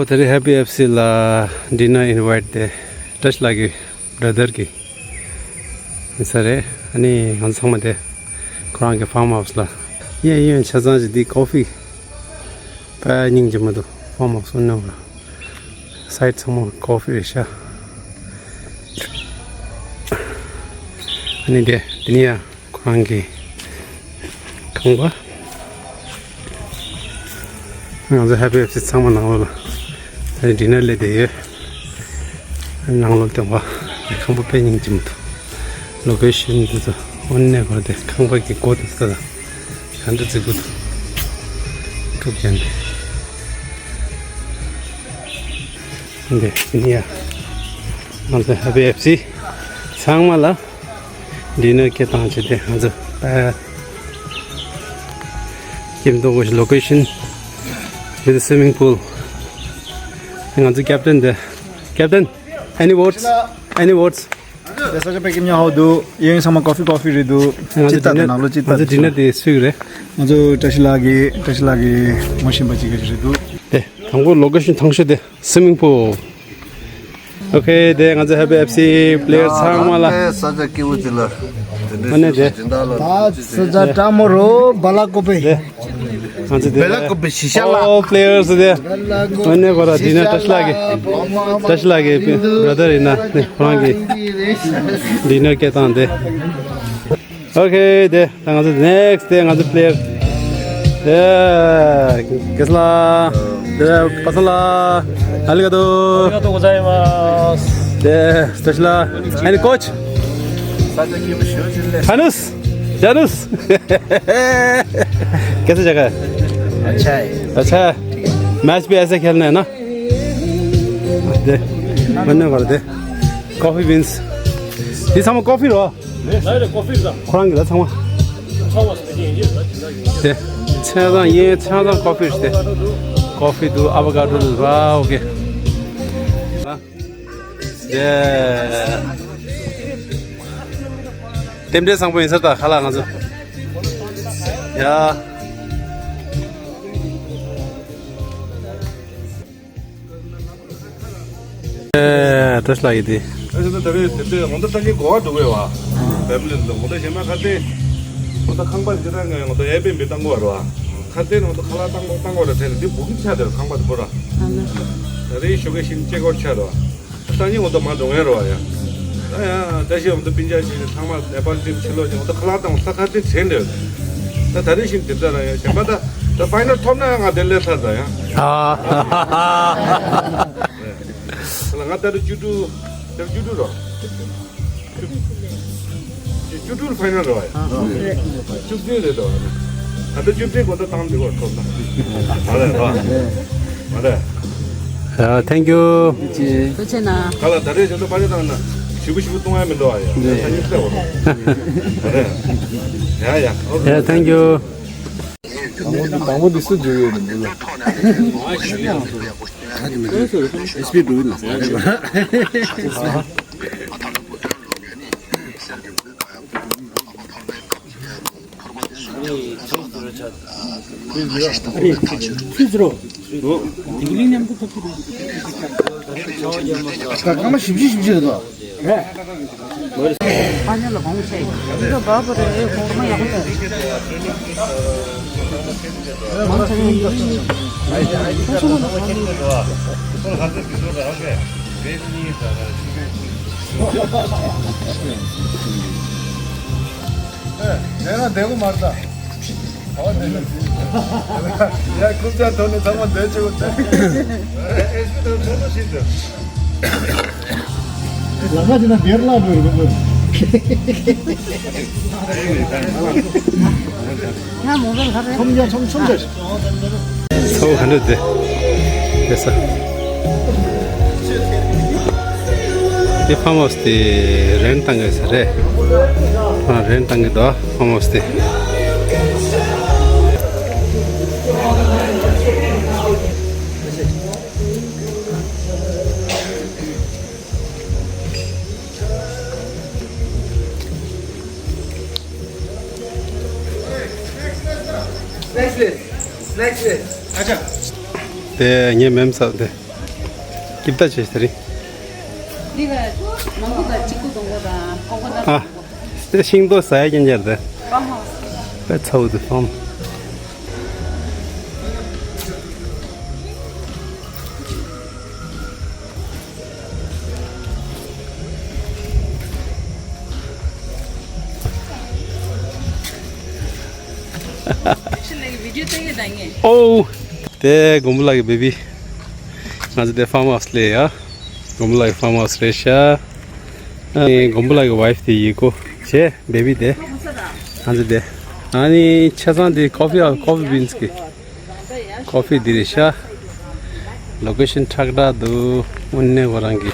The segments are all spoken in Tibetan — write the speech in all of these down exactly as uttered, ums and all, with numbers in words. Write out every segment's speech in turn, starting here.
ད་རེས་Happy F C ལ་dinner invite དེ་བཀྲ་ཤིས་ལགས་ཀྱི་brother གི་ཡིན་ས་རེད། ཨ་ནི་ང་ཚོ་ཚང་མ་དེ་ཁོ་རང་གི་farm house ལ་གཡས་གཡོན་ཆ་ཚང་ཞིག་འདི་coffee དཔེ་སྙིང་རྗེ་མོ་འདུག farm house ནང་ལ་side ཚང་མ་coffee རེད་ཤག་ཨ་ནི་དེ་དེ་ནི་ཡ། ཁོ་རང་གི་ཁང་པ། ང་ཚོ་Happy F C ཚང་མ་ནང་ལོགས་ལ་ད་dinner སླེབས་བསྡད་ཡོད། ནང་ལོགས་སྟོན་པ། ཁང་པ་དཔེ་སྙིང་རྗེ་མོ་འདུག location འདི་ཚོ་དངོས་གནས་ཁོ་དེ་ཁང་པ་གི་སྒོ་དེ་ཚོ་དང་ག་འདྲ་བརྩེགས་པོ་འདུག་དཀྲུག་ཅན་དེ། འདི་ཡ། ང་ཚོ་Happy F C ཚང་མ་ལ། dinner སྐད་བཏང་བྱས་ཏེ་ང་ཚོ་ཨ། ཀེམ་དོ་གོ་location with swimming pool. ང་ཚོ་captain དེ། Captain, any words? Any words? དེ་ས་ཆ་དཔེ་ཀེམ་ཉག་ཧོ་འདུག་གཡས་གཡོན་ཚང་མ་coffee coffee རེད་འདུག་ང་ཚོ་ཅི་ལྟ་དེ་dinner ནང་ལོགས་ཅི་ལྟ་ང་ཚོ་dinner དེ་སུས་རེད། ང་ཚོ་བཀྲ་ཤིས་ལགས་ཀྱིས་བཀྲ་ཤིས་ལགས་ཀྱིས་ངོ་ཤེས་པ་ཅིག་གིས་རེད་འདུག་དེ་དང་པོ་location ཐང་ཤོད་དེ། Swimming pool. Okay དེ་ང་ཚོ་Happy F C player ཚང་མ་ལ། ཨ་ནི་དེ། ད་ས་ཆ་བཀྲ་མོ་རོ་བ་ལ་ཀོ་པེ། དེ་ང་ཚོ་དེ་བེ་ལ་ཀོ་པེ་ཤི་ཤ་ལ། All players དེ། ཨ་ནི་ཁོ་ར་dinner བཀྲ་ཤིས་ལགས་ཀྱི་བཀྲ་ཤིས་ལགས་ཀྱི་brother ཡིན་ན་ནི་ཁོ་རང་གི་dinner སྐད་བཏང་དེ། Okay དེ། ད་ང་ཚོ་next དེ་ང་ཚོ་player དེ་གེས་ལ་དེ་པ་སངས་ལ་ཨ་りがとう。ありがとうございます。དེ་བཀྲ་ཤིས་ལ་ཨ་ནི་coach ཁ་ནུས་ཇ་ནུས་གེས་ཇ་ག अच्छा है। अच्छा मैच भी ऐसे खेलना है ना। དེ་མ་ནུས་བར་དེ་coffee beans འདི་ཚང་མ་coffee རོ། ཁོ་རང་གི་ད་ཚང་མ། དེ། ཆ་ཚང་ཡིན་ཆ་ཚང་coffee རེད་དེ། coffee འདུག avocado འདུག་ཨ་okay དེ། རྟེན་འབྲེལ་བཟང་པོ་ཡིན་ས་ད་ཁ་ལག་ང་ཚོ། ཡ། ཨེ། བཀྲ་ཤིས་ལགས་ཡིན་ཏེ། ཨེ་ཟེར་ན་ད་རེས་དེ་ཚོའི་ངོ་མདོ་ལྟ་མཁན་གོ་བ་འགྲོ་གི་ཡོད་བ། family འདི་ངོ་མདོ་གཞན་མ་ཁ་ཏེ། ངོ་མདོ་ཁང་པ་འདི་རང་ངས་ངོ་མདོ་Airbnb བཏང་གོ་བ་རེད་བ། ཁ་ཏེ་ངོ་མདོ་ཁ་ལག་བཏང་གོ་བཏང་གོ་རེད་དེ་འདི་booking ཆགས་བསྡད་ཁང་པ་འདི་པོ་ར། ད་རེས་ཞོགས་ཀས་ཤིན་ཅེ་ཀོ་ཆགས་རེད་བ། སང་ཉིན་ངོ་མདོ་མ་འགྲོ་ངེས་རེད་བ་ཡ། ད་ཡ་བཀྲ་ཤིས་ངོ་མདོ་སྤུན་ཀྱག་ཅིག་ཚང་མ་ནེ་པཱལ་ཊིམ་ཕྱི་ལོགས་ཀྱི་ངོ་མདོ་ཁ་ལག་བཏང་ས་ཁ་ཏེ་དྲན་འདོད། ད་ད་རེས་ཤིན་དེ་འདྲ་ར་ཡ་གཞན་པ་ད་ད་final ཐོབ་ན་ང་དེ་སླེབས་ཚར་ད་ཡ། ཨ། ང་ད་རེས་བཅུ་དྲུག་ད་རེས་བཅུ་དྲུག་རོ། བཅུ་དྲུག་ལ་ཕའི་ནལ་རེད་བ། བཅུ་བདུན་རེད་དོ། ད་ལྟ་བཅུ་བདུན་གོ་ད་བཏང་འདི་བར་ཐོབ་ན། མ་རེད་རོ། མ་རེད། ཨ། thank you། ཐུགས་རྗེ་གནང་། ད་ལ་ད་རེས་བྱས་ན་པར་ཊི་བཏང་ན་ཞུ་བུ་ཞུ་བུ་གཏོང་ཡ་མི་འདུག་ཨ་ཡ། ད་ཉིན་ཚེ་བ། མ་རེད། ཡ་ཡ། ཨོ་ཁེ། ཡ། thank you། དང་པོ་འདི་སུ་འཇུ་ཡོད་ནི་འདུག་ལ། ཨེས་པི་འགྲོ་ཡིན་ལ། སྐར་མ་བཞི་བཅུ་བཞི་བཅུ་རེད་དོ། ལས་ན་བདེ་པོ་མ་རེད་ད། ཡ། རྐུབ་བཀྱག་ཐོག་ནས་ཚང་མ་འདོན་བྱེད་དགོས་ད། ལམ་ཁ་ཅིག་ན་སྒེར་ལངས་འགྲོ་རེད་པ། ཁྲོམ་རྒྱག་ཁྲོམ་ཁྲོམ་རྒྱག་ཚོགས་ག་འདྲ་དེ། དེ་ས། དེ་ཕ་མོ་སྟེ་རེན་བཏང་གི་ས་རེད། ཨ། རེན་བཏང་གི་འདུག་ཕ་མོ་སྟེ། དེ་ངའི་མེམ་ས་དེ། ཀིབ་ཏ་ཆེ་ཤི་རི། འདི་ལ་མང་པོ་དང་གཅིག་པུ་གཏོང་གོ་དང་ཀོ་ཀོ་ནཊ་ཨ། གཏོང་གོ། དེ་ཤིང་ཏོག་ཟ་ཡ་རྐྱང་རྐྱང་རེད། ཕཱམ་ཧའུ་སི། དཔེ་ཚ་བོ་འདུག་ཕཱམ། ཨོ། དེ་མགོན་པོ་ལགས་ཀྱི་བེ་བི། ང་ཚོ་དེ་ཕཱམ་ཧའུ་སི་སླེབས་ཡ། མགོན་པོ་ལགས་ཀྱི་ཕཱམ་ཧའུ་སི་རེད་ཤག་ཨ་ནི་མགོན་པོ་ལགས་ཀྱི་ཝའི་ཕི་དེ་ཡི་གོ་བྱས་བེ་བི་དེ། ང་ཚོ་དེ། ཨ་ནི་ཆ་ཚང་དེ་ཀོ་ཕི་ཨ་ཀོ་ཕི་བིན་སི་གི། ཀོ་ཕི་འདི་རེད་ཤག་ལོ་ཀེ་ཤན་ཁྲག་ཁྲག་འདུག་དངོས་གནས་ཁོ་རང་གི་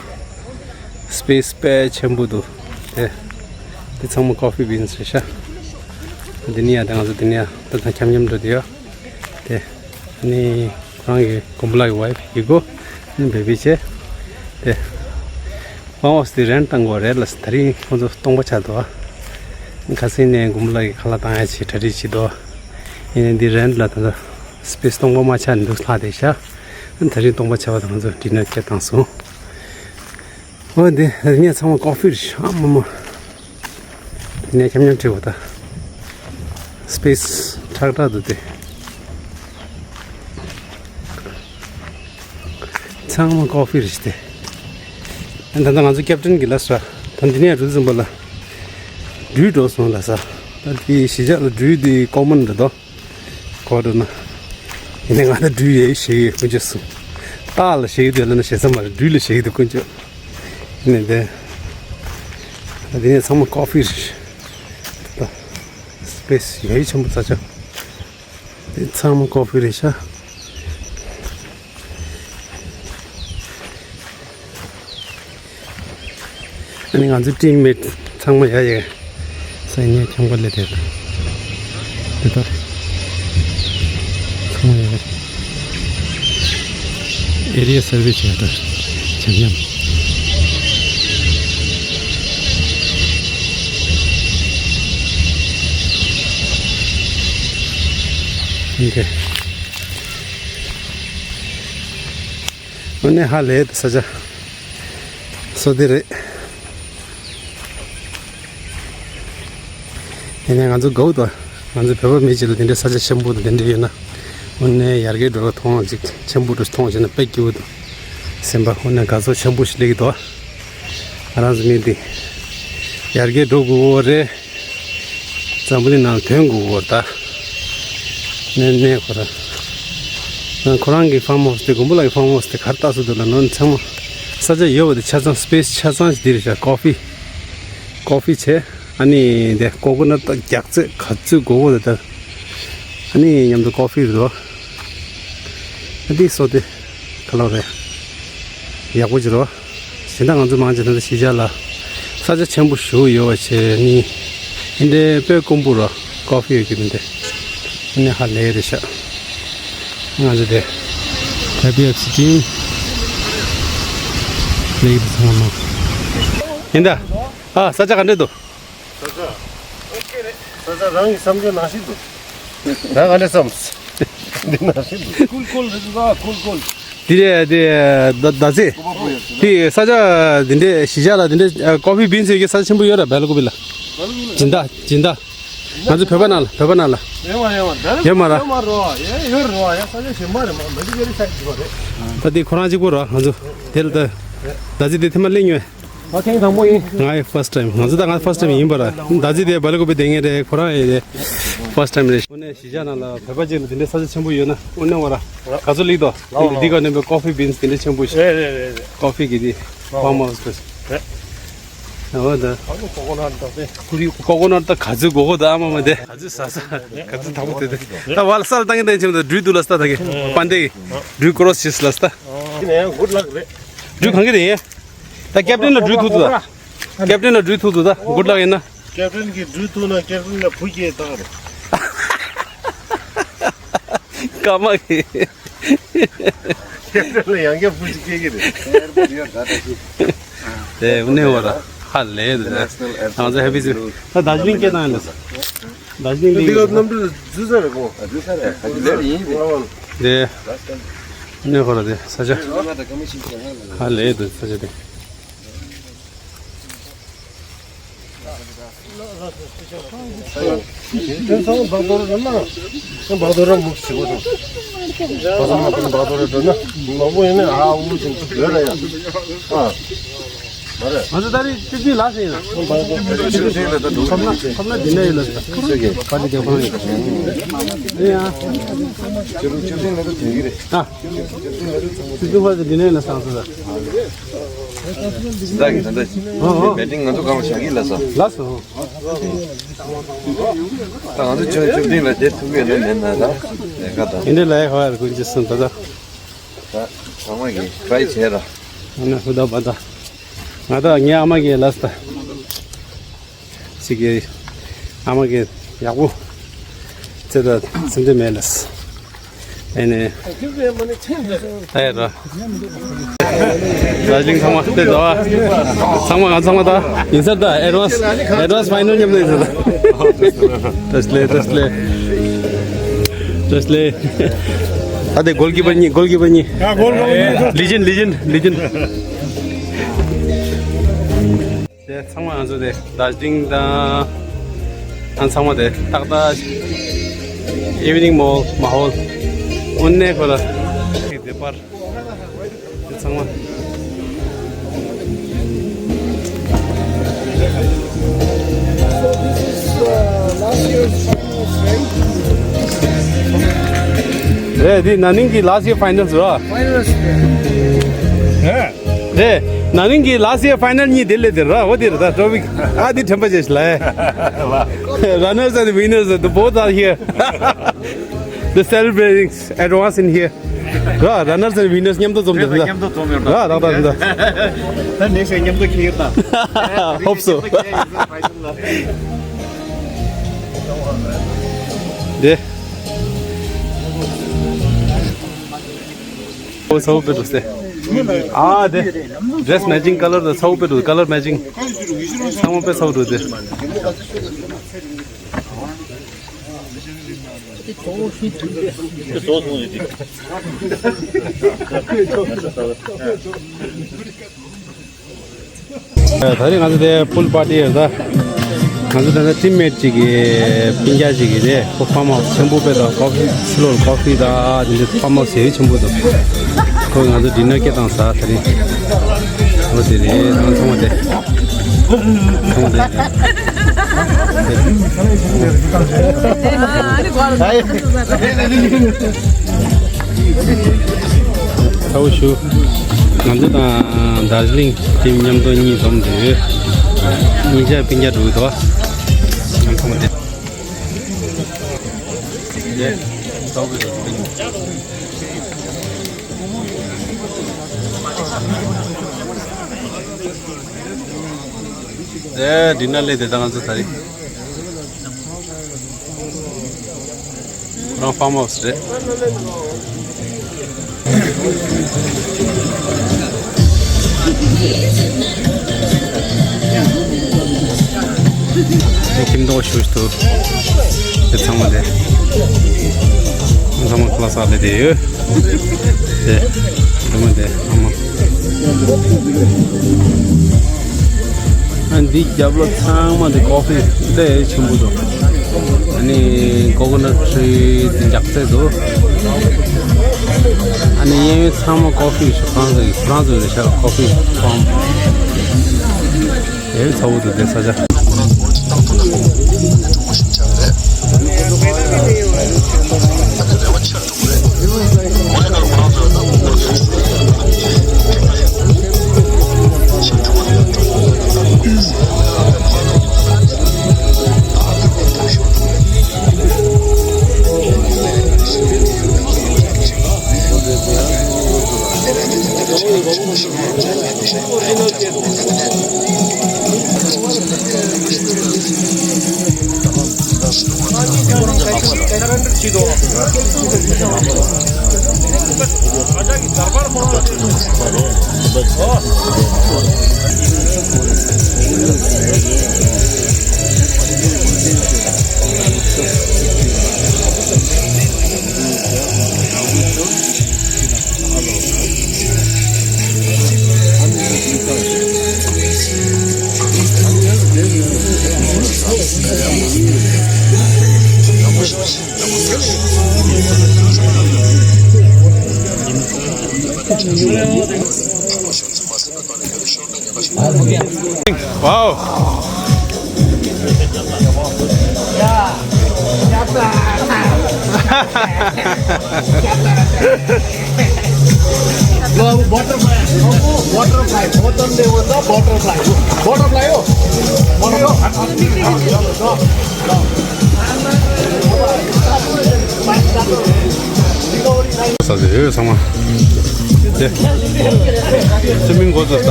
སི་པེ་སི་དཔེ་ཆེན་པོ་འདུག་དེ། དེ་ཚང་མ་ཀོ་ཕི་བིན་སི་རེད་ཤག་འདི་ནས་ཡར་དེ་ང་ཚོ་འདི་ནས་ཡར་ད་ཐང་འཁྱམ་འཁྱམ་འགྲོ་དེ་ཡོད། དེ། ནི། ཁོ་རང་གི་མགོན་པོ་ལགས་ཀྱི་ཝའི་ཕི་ཡི་གོ་ནི་བེ་བི་བྱས། དེ། ཕཱམ་ཧའུ་སི་དེ་རེན་ཊི་བཏང་དགོས་རེད་ལ་ད་རིང་ཁོང་ཚོ་སྟོང་པ་ཆགས་འདུག་ཨ། ཁ་སང་ནས་མགོན་པོ་ལགས་ཀྱི་ཁ་ལག་བཏང་ཡ་ཆེད་གྲ་སྒྲིག་བྱེད་འདུག་ཨ། ཡིན་ནའི་འདི་རེན་ཊི་ལ་ད་ལྟ་སི་པེ་སི་སྟོང་པ་མ་ཆགས་འདུག་ལྷག་བསྡད་ཤག་ཨ་ནི་ད་རིང་སྟོང་པ་ཆགས་པ་དང་ང་ཚོ་ཌི་ནར་སྐྱེལ་བཏང་སོང་། འོ་འདི་ངས་ཚང་མ་ཀོ་ཕི་རེད་ཤག་ཨ་མ་མ། དེ་ནས་འཁྱམ་འཁྱམ་བྲིས་པ་ད། སི་པེ་སི་ཁྲག་ཁྲག་འདུག་སྟེ། ཚང་མ་ཀོ་ཕི་རེད་ཤག་སྟེ། ད་ལྟ་ང་ཚོ་ཀེབ་ཊན་གྱིས་ལབ་སོང་། ད་འདི་ནས་འགྲོ་དུས་ཙམ་པ་ལ། སྦྲུལ་འགྲོ་སོང་ལབ་སོང་། ད་དེ་གཞིས་ཆགས་ལ་སྦྲུལ་དེ་ཀོ་མོན་རེད་དོ། གོ་འགྲོ་ན། ཡིན་ནའི་ང་ད་སྦྲུལ་ཡོད་ཞེས་ཀྱི་དཀོན་མཆོག་གསུམ། སྟག་ལ་ཞེས་ཀྱི་འདུག་ལབ་ན་ཞེ་ས་མ་རེད། སྦྲུལ་ལ་ཞེས་ཀྱི་འདུག་དཀོན་མཆོག་ནས་འདི། འདི་ནས་ཚང་མ་ཀོ་ཕི་རེད། སི་པེ་སི་ཡ་ཡི་ཆེན་པོ་ཚ་ཆ། འདི་ཚང་མ་ཀོ་ཕི་རེད་ཤག་ཨ་ནི་ང་ཚོའི་ཊིམ་མེཊ་ཚང་མ་ཡ་ཡ། སང་ཉིན་འཁྱམ་ག་ལས་དེ་དང་། དེ་ལྟར། ཚང་མ་ཡ་ཡ། ཨེ་རི་ཡ་སར་ཝེ་བྱས་ད། ཆ་མཉམ། ཨོ་ཁེ། དངོས་གནས་ཧ་ལས་ས་ཆ་སོ་དེ་རེད། དེ་ནས་ང་ཚོ་དགའ་བོ་དང་ང་ཚོ་བོད་པ་མི་གཅིག་ལ་དེ་འདྲའི་ས་ཆ་ཆེན་པོ་དང་དེ་འདྲ་ཡོད་ན། དངོས་གནས་ཡར་རྒྱས་འགྲོ་ག་མཐོང་ཅིག་ཆེན་པོ་འདྲ་མཐོང་བྱས་ན་དཔེ་སྐྱིད་པོ་འདུག་སེམས་པ་དངོས་གནས་དགའ་ཚོར་ཆེན་པོ་ཞིག་སླེབས་ཀྱི་འདུག་ང་རང་ཚོ་མི་འདི་ཡར་རྒྱས་འགྲོ་དགོས་ཀྱི་རེད། འཛམ་བུ་གླིང་ནང་ཐོན་དགོས་ཀྱི་རེད་ད། ནས་ནས་ཁོ་རང་། ཁོ་རང་གི་ཕཱམ་ཧའུ་སི་དེ་མགོན་པོ་ལགས་ཀྱི་ཕཱམ་ཧའུ་སི་དེ་ག་རེ་ལྟ་སྲོལ་འདུག་ལབ་ན་ཚང་མ། ས་ཆ་ཡོད་པ་དེ་ཆ་ཚང་སི་པེ་སི་ཆ་ཚང་ཞིག་འདི་རེད་ཤག་ཀོ་ཕི། ཀོ་ཕི་བྱས། ཨ་ནི་དེ་ཀོ་ཀོ་ནཊ་རྒྱགས་ཚོད་ག་ཚོད་དགོས་དགོས་དེ་ལྟར། ཨ་ནི་མཉམ་དུ་ཀོ་ཕི་རེད་དོ། ཨ་འདི་སོ་དེ། ག་ལོ་རེད། ཡག་པོ་ཅིག་རོ། གཞན་དག་ང་ཚོ་མང་ཆེ་ད་ལྟ་གཞིས་ཆགས་ལ། ས་ཆ་ཆེན་པོ་ཞེ་པོ་ཡོད་པ་བྱས་ནི། འདི་འདྲའི་དཔེ་དཀོན་པོ་རོ། ཀོ་ཕི་ཡོད་ཀྱི་མི་འདི། ཨ་ནི་ཧ་ལས་རེད་ཤག་ང་ཚོ་དེ། ཧེ་པི་ཨེཕ་སི་ཊིམ། ལེགས་ཚང་མ། ཡིན་ད། ཨ་ས་ཆ་ག་འདྲས་འདུག་ས་ཆ། ཨོ་ཁེ་རེད། ས་ཆ་རང་གི་བསམ་ཚུལ་ནང་བཞིན་འདུག་ད་ག་འདྲ་བསམ། འདི་ནང་བཞིན་འདུག་ཀུལ་ཀུལ་རེད་འདུག་ཀུལ་ཀུལ། དེ་རེད་དེ་ད་ད་ཚེ། དེ་ས་ཆ་འདི་འདྲའི་གཞིས་ཆགས་ལ་འདི་འདྲའི་ཀོ་ཕི་བིན་སི་ཡོད་ཀྱི་ས་ཆ་ཆེན་པོ་ཡོད་ར་སྦེལ་ཀོབ་ལ། སྦྱིན་བདག་སྦྱིན་བདག་ང་ཚོ་བོད་པ་ནང་ལ་བོད་པ་ནང་ལ། ཡོད་མ་ཡོད་མ་ད་ཡོད་མ་ར། ཡོད་མ་ར་ཡ་ས་ཆ་ཞིག་མ་རེད་མ་མ་ཅི་ཀེ་རི་ཤག་ཅིག་རེད། ད་དེ་ཁོ་རང་གཅིག་པོ་ར་ང་ཚོ་དེ་ལ་ད་ད་ཚེ་དེ་ཐེངས་མ་གླེང་མྱོང་། ང་ཐེངས་དང་པོ་ཡིན། ང་ཡི་ཕར་སི་ཊི་ཊའིམ། ང་ཚོ་ད་ང་ཕར་སི་ཊི་ཊའིམ་ཡིན་པ་ར། ད་ཅི་དེ་སྦེལ་ཀོབ་བསྡད་མཁན་རེད། ཁོ་རང་ཡི་དེ་ཕར་སི་ཊི་ཊའིམ་རེད། དངོས་གནས་གཞིས་ཆགས་ནང་ལ་བོད་པ་ཅིག་ལ་དེ་འདྲའི་ས་ཆ་ཆེན་པོ་ཡོད་ན་དངོས་གནས་བ་ར། ག་ཚོད་ལེགས་དོ། ལའོ་འདི་ག་ནས་བའི་ཀོ་ཕི་བིན་སི་དེ་འདྲའི་ཆེན་པོ་ཞིག་རེད་རེད་རེད་རེད། ཀོ་ཕི་གི་དེ་ལའོ་ཕཱམ་ཧའུ་སི་རེད། རེད། འོ་ད། ཨ་ནི་ཀོ་ཀོ་ནཊ་དང་དེ། ཀོ་ཀོ་ནཊ་དང་ག་ཚོད་དགོས་དགོས་ད་ཨ་མ་མ་དེ། ག་ཚོད་ཟ་ཟ། ག་ཚོད་དག་པོ་དེ་དེ། ད་བ་ལ་ས་ལ་བཏང་གི་བཏང་ཆེན་པོ་ད་སྦྲུལ་འདུག་ལ་ས་ད་གི། པན་དེ་གི། སྦྲུལ་ཀོ་རོ་སི་ལ་ས་ད། ཡིན་ན་ཡང་གུཌ་ལག་རེད། སྦྲུལ་གང་གི་རེད་ཡིན། ད་ཀེབ་ཊན་ལ་སྦྲུལ་ཐུག་འདུག་ད། ཀེབ་ཊན་ལ་སྦྲུལ་ཐུག་འདུག་ད་གུཌ་ལག་ཡིན་ན། ཀེབ་ཊན་གྱིས་སྦྲུལ་ཐུག་ན་ཀེབ་ཊན་ལ་བུ་སྐྱེས་བཏང་རེད། སྐར་མ་གི། ཀེབ་ཊན་ལ་ཡང་བསྐྱར་བུ་ཞིག་སྐྱེ་གི་རེད། དེ་དངོས་གནས་བ་ར་ཧ་ལས་འདུག་ད། ང་ཚོ་ཧེ་པི་ཟི་ད་དར་ཇི་ལིང་སྐད་བཏང་ཡིན་ལ། དར་ཇི་ལིང་འདི་ག་གནམ་གྲུ་འཛུལ་ས་རེད་གོ། འཛུལ་ས་རེད། ཧ་ཅི་ལས་ཡིན་རེད། དེ། ནས་ཁོ་ར་དེ་ས་ཆ་ཧ་ལས་དུ་ས་ཆ་དེ། དེ་ཚང་བག་དོར་ར་ན་བག་དོར་ར་མུག་ཞིག་གོ་དང་། བག་དོར་མ་དང་བག་དོར་ར་འགྲོ་ན་མང་པོ་ཡིན་ན་ཨ་འུ་ཅིག་ཡོད་ར་ཡ། ཨ། ང་ཚོ་ད་རེས་བཅུ་བདུན་ལ་ཟེར་ཡིན་ན། ཁོམ་ན་ཁོམ་ན་འདི་ནས་ཡིན་ལ་ཟེར། ཨེ་ཡ། བཅུ་བདུན་ལ་ད་དོན་གྱི་རེད། ཨ། བཅུ་བདུན་ལ་འདི་ནས་ཡིན་ལ་སང་ཟེར། ཟླ་གི་ད་ལྟ་ཨོ་ཨོ། མེ་ཏིང་ང་ཚོ་གང་བཞག་གི་ལ་ས། ལ་སོ། ད་ང་ཚོ་བཅུ་བཅུ་བདུན་ལ་བསྡད་ཐུབ་ཀྱི་ཡོད་ན་མེད་ན་ད་ལས་ཀ་ད། ཡིན་འདྲ་ལ་ཡ་ཁ་བ་ཡ་ཀུན་ཅི་སུན་ད་ད། ད་ཚང་མ་གིས་ཊ་རའི་བྱས་ར། ཨ་ན་ཧུ་ད་བ་ད། ང་ད་ངའི་ཨ་མ་གིས་ལ་ས་ད། ཅིག་གི་ཨ་མ་གིས་ཡག་པོ་ཙེ་ད་ཙེ་འདྲ་མེད་ལ་ས། ཨེ་ནས། ད་ཡ་ར། དར་ཇི་ལིང་ཚང་མ་དེ་ད་བ། ཚང་མ་ང་ཚང་མ་ད་ཡིན་ས་ད་ཨེ་ཌ་ཝན་སི་ཨེ་ཌ་ཝན་སི་ཕའི་ནལ་མཉམ་དུ་ཡིན་ས་ད། བཀྲ་ཤིས་བཀྲ་ཤིས་བཀྲ་ཤིས། ད་དེ་གོལ་ཀི་པར་གཉིས་གོལ་ཀི་པར་གཉིས། ལི་ཇེན་ཌ་ལི་ཇེན་ཌ་ལི་ཇེན་ཌ། དེ་ཚང་མ་ང་ཚོ་དེ་དར་ཇི་ལིང་དང་ཨ་ཚང་མ་དེ་ཏག་ཏག་ཨི་ཝི་ནིང་མོལ་མ་ཧོལ་དངོས་གནས་ཁོ་ལ་ཁྱེད་དེ་པར་དེ་ཚང་མ། རེད། འདི་ན་ནིང་གི་ལ་སི་ཡི་ཕའི་ནལ་ར། ཕའི་ནལ་རེད། རེད། ན་ནིང་གི་ལ་སི་ཡི་ཕའི་ནལ་གཉིས་དེ་ལས་དེ་ར་འོ་དེ་ར་ད་ཊོ་པིག་ཨ་དེ་ཁྲམ་པ་ཅེས་ལ། Runners and winners, the both are here. The celebrating advance in here. ར་runners and winners མཉམ་དུ་འཛོམས་དེ་ར། མཉམ་དུ་འཛོམས་ཡོད་ར་ད་ད་ད། ད་ནེག་སི་ཡར་མཉམ་དུ་ཁྱེར་ད། Hope so. དེ། ཨོ་ཚ་བོ་དཔེ་འདུག་སྟེ། ཨ་དེ། ཌི་རེ་སི་མེ་ཅིང་ཀ་ལར་དང་ཚ་བོ་དཔེ་འདུག་ཀ་ལར་མེ་ཅིང་། ཚང་མ་དཔེ་ཚ་བོ་འདུག་སྟེ། ད་རེས་ང་ཚོ་དེ་པུལ་པར་ཊི་ཡོད་ད། ང་ཚོ་ད་ལྟ་ཊིམ་མེཊ་ཅིག་གི་སྤུན་ཀྱག་ཅིག་གིས་རེད། ཁོ་ཕཱམ་ཧའོ་སི་ཆེན་པོ་དཔེ་དང་ཀོ་ཕི་ཕྱི་ལོགས་ཀོ་ཕི་དང་དེ་འདྲ་ཕཱམ་ཧའོ་སི་ཡ་ཆེན་པོ་འདུག་ཁོས་ང་ཚོ་ཌི་ནར་སྐད་བཏང་ས་ད་རེས། འོ་དེ་རེད། ང་ཚང་མ་དེ། ཚང་མ་དེ། ཚ་བོ་ཞུ། ང་ཚོ་དང་དར་ཇི་ལིང་ཊིམ་མཉམ་དུ་གཉིས་འཛོམས་འདུག་གཉིས་ཆ་སྤུན་ཀྱག་འགྲོ་གི་འདུག་ང་ཚང་མ་དེ། ཨེ་ཌི་ནར་ལས་དེ་ད་ང་ཚོ་ད་རེས། ཁོ་རང་ཕཱམ་ཧའོ་སི་རེད། ཁྱིམ་ཐོག་ཞུ་ཞུ་ཐུབ། དེ་ཚང་མ་དེ། ཚང་མ་ཁ་ལག་ཟ་ལེ་དེ་ཡོད། དེ། ཚང་མ་དེ་ཚང་མ། ཨ་འདི་རྒྱབ་ལོགས་ཚང་མ་འདི་ཀོ་ཕི་དཔེ་ཆེན་པོ་འདུག་ཨ་ནི་ཀོ་ཀོ་ནཊ་ཊི་རི་འདི་འཇག་རྩེ་འདུག་ཨ་ནི་གཡས་གཡོན་ཚང་མ་ཀོ་ཕི་ཤོ་ཕ་རན་སི་ཡི་ཕ་རན་སི་རེད་ཤག་ཀོ་ཕི་ཕཱམ། དེ་ཚ་བོ་འདུག་དེ་ས་ཆ། Wow. Butterfly, butterfly, butterfly, butterfly. ས་ཟེར་ཡོད་ཚང་མ། དེ། སུ་མིང་འགོ་ཚུགས་ད།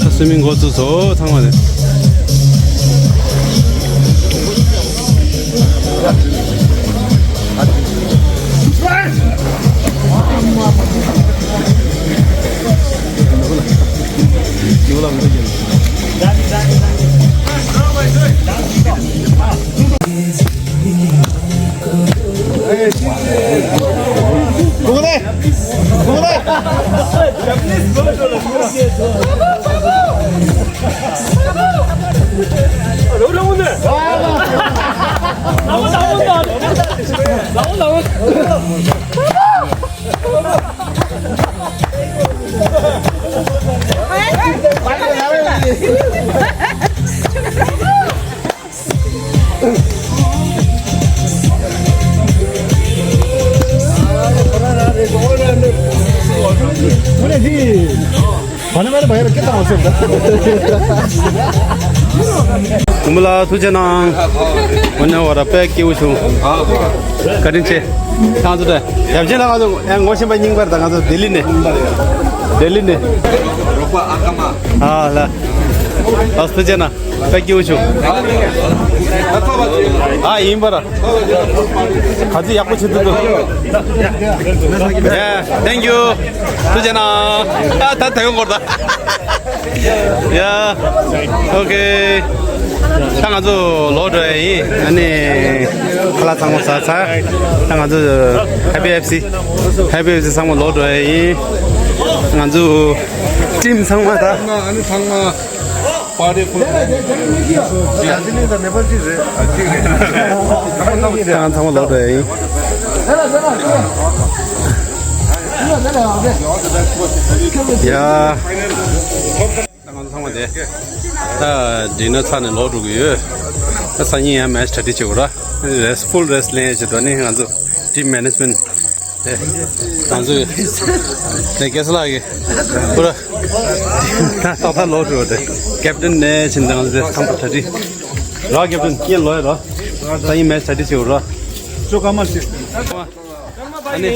ད་སུ་མིང་འགོ་ཚུགས་སོ་ཚང་མ་དེ། ཀུན་ལ་ཐུགས་རྗེ་གནང་། འོ་ན་བར་དཔེ་སྐྱིད་པོ་བྱུང་། བཀའ་དྲིན་ཆེ། ཁྱེད་ཚོ་དེ་ཡབ་ཆེན་ལ་ང་ཚོ་ངོ་ཤེས་པ་རྙིང་པར་དང་ང་ཚོ་ལྡི་ལི་ནས། ལྡི་ལི་ནས། རོགས་པ་ཨ་ཀ་མ། ཨ་ལ། ཨ་ཐུགས་རྗེ་གནང་། དཔེ་སྐྱིད་པོ་བྱུང་། ཨ་ཡིན་པར། ག་ཚོད་ཡག་པོ་བྱེད་འདུག Yeah, thank you. ཐུགས་རྗེ་གནང་། ཨ་ད་ད་ཡོང་གོ་ད། Yeah, okay. ད་ང་ཚོ་ལོག་འགྲོ་ཡ་ཡིན། ཨ་ནི་ཁ་ལག་ཚང་མ་ཟ་ཚར། ད་ང་ཚོ་Happy F C, Happy F C ཚང་མ་ལོག་འགྲོ་ཡ་ཡིན། ང་ཚོ་ཊིམ་ཚང་མ་ད། ཨ་ནི་ཚང་མ། པར་ཊི་ཕུལ། ད་ང་ཚང་མ་ལོག་འགྲོ་ཡ་ཡིན། ཡ། ད་ང་ཚོ་ཚང་མ་དེ། ད་ཌི་ནར་ཚར་ནས་ལོག་འགྲོ་གི་ཡོད། ད་སང་ཉིན་ཡང་མེ་ཆི་གྲ་སྒྲིག་བྱེད་དགོས་ར། རེསི་ཕུལ་རེསི་ལེན་ཡ་བྱེད་དོ་ནི་ང་ཚོ་ཊིམ་མེ་ནེ་ཇི་མེན་ཊི། ཨེ། ང་ཚོ་ནས་རྒྱལ་ས་ལགས་ཀྱིས་པུ་ར་ཏག་ཏག་ལོག་འགྲོ་དེ། ཀེབ་ཊན་ནས་ཕྱིན་ཏེ་ང་ཚོ་དེ་ཚང་མ་གྲ་སྒྲིག་ར། ཀེབ་ཊན་ངས་ལོག་ཡ་ར། ད་ཡིན་མེ་ཆི་གྲ་སྒྲིག་བྱེད་དགོས་ར། ཅོ་ཀ་མ་སི། ཨ་ནི།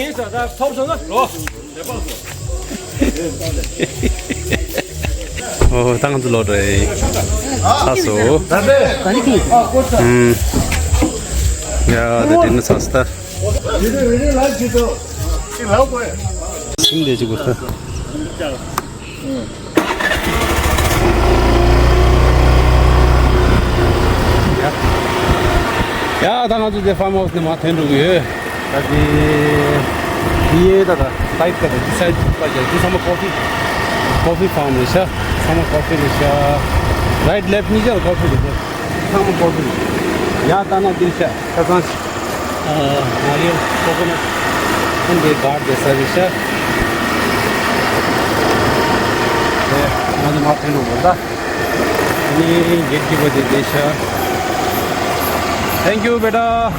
ཨོ་ད་ང་ཚོ་ལོག་འགྲོ་ཡ་ཡིན། ཚར་སོང་། ཨུམ། ཡ་ད་ཌི་ནར་ཚར་སོང་ད། སིམ་དེ་ཅིག་གོ་ས། ཡ། ཡ་ད་ང་ཚོ་དེ་ཕཱམ་ཧའུ་སི་ནས་མར་ཐོན་འགྲོ་གི་ཡོད། ད་དེ་དེ་ཡེ་ད་ད་སའིཌ་ད་ད་དེ་སའིཌ་ད་ཀྱང་དེ་ཚང་མ་ཀོ་ཕི། ཀོ་ཕི་ཕཱམ་རེད་ཤག་ཚང་མ་ཀོ་ཕི་རེད་ཤག་རའིཊ་ལེཕཊ་གཉིས་ཆ་ལ་ཀོ་ཕི་རེད་ཤག་ཚང་མ་ཀོ་ཕི་རེད། ཡ་ད་ན་དེ་ཤག་ཆ་ཚང་། ཨ། ནཱ་རིལ། ཀོ་ཀོ་ནཊ། ཨན་དེ་གྷར་དེ་ས་རེད་ཤག་དེ་ང་ཚོ་མར་ཐོན་འགྲོ་དགོས་ད། ནི་གེཊ་ཀིབ་པར་དེ་བསྡད་ཤག Thank you, beta.